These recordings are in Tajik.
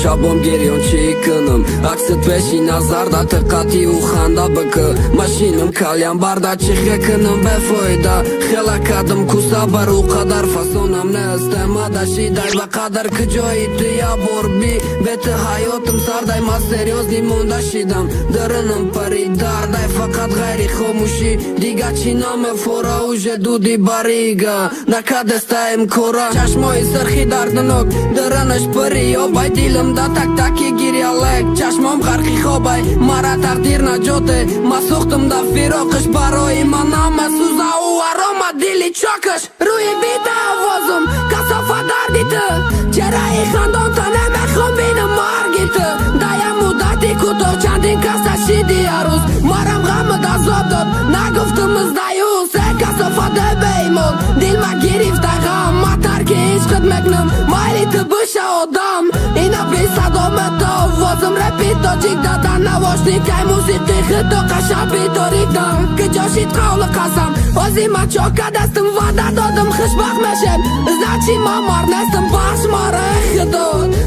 Шабом гирён чӣ кунам? Аксит пеши назар да тиққативу ханда бикӣ. Машинам кальян барда, чӣ хе кунам, бефоида. Хела кардам куса бар ӯ қадар фасонам нест. Мада шидай ба қадар куҷои ту я бор би. Бе ту ҳаётам сардай, ма серьёзный монда шидам. Дарунам пари дардай, фақат ғайри хомӯшӣ дига чӣ намефора. Уже дуди барига накадестаем кора. Чашмои сирхи дарднок, даранаш пари обай. Дилам да так-таки гирялек, чашмом ғарқи хобай. Мара тақдир наҷоте, ма сӯхтам да фироқиш. Барои ман намесӯза ӯ арома дили чокаш. Рӯи бита овозум, касофа дарди ту. Чеҳраи хандон та намехом бинам марги ту. Да я муддати кӯтоҳ чандин каса шиди арӯз. Марам ғамат азоб дод, нагуфтам сдаюсь. Э, касофа беимон, дилма гирифта ғам. Ма тарки ишқит мекунам, майли ту биша одам. Ина бисадомето овозум репи тоҷик дада. Навошникай мусиқи хито қашаби торик да. Киҷо шид қавлу қасам? Ози ма чока дастам, ваъда додам, хушбахт мешем. Значит, ма мар нестам, бахш мара, худо.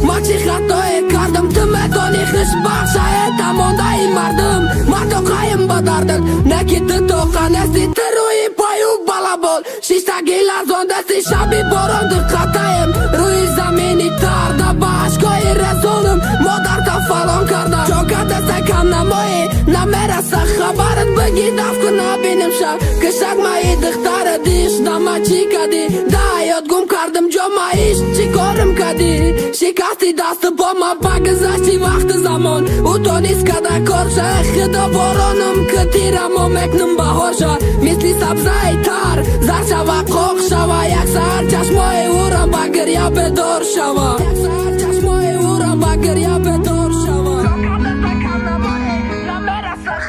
Ма чӣ хатое кардам, ту медонӣ, хушбахт шаета мондаи мардум. Ма тоқаем ба дардат, не ки ту тоқа нести. Ту рӯи пою балабол шиштаги ларзондасти. Шаби борон диққатаем рӯи замини тар да ба ашкои резонам. Модарта фалон карда, чока деста кам намоӣ, намераса хабарат. Бигӣ даф кун, набинем шаб кишак маи духтара диш. Дама чӣ кадӣ? Да ҳаёт гум кардам ҷома, ишқ чӣ корам кадӣ? Шикасти дасту по ма, ба гузашти вақту замон. Ӯ тонист када корша. Худо, боронам ки тирамо мекунам баҳорша. Мисли сабзаи тар зар шава, қоқ шава. Як саҳар чашмои ӯрам ба гиря бедор шава. Як саҳар чашмои ӯрам ба гиря бедор шава.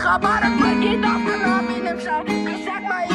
Хабарат бигӣ даф кун, набинем шаб кишак маи.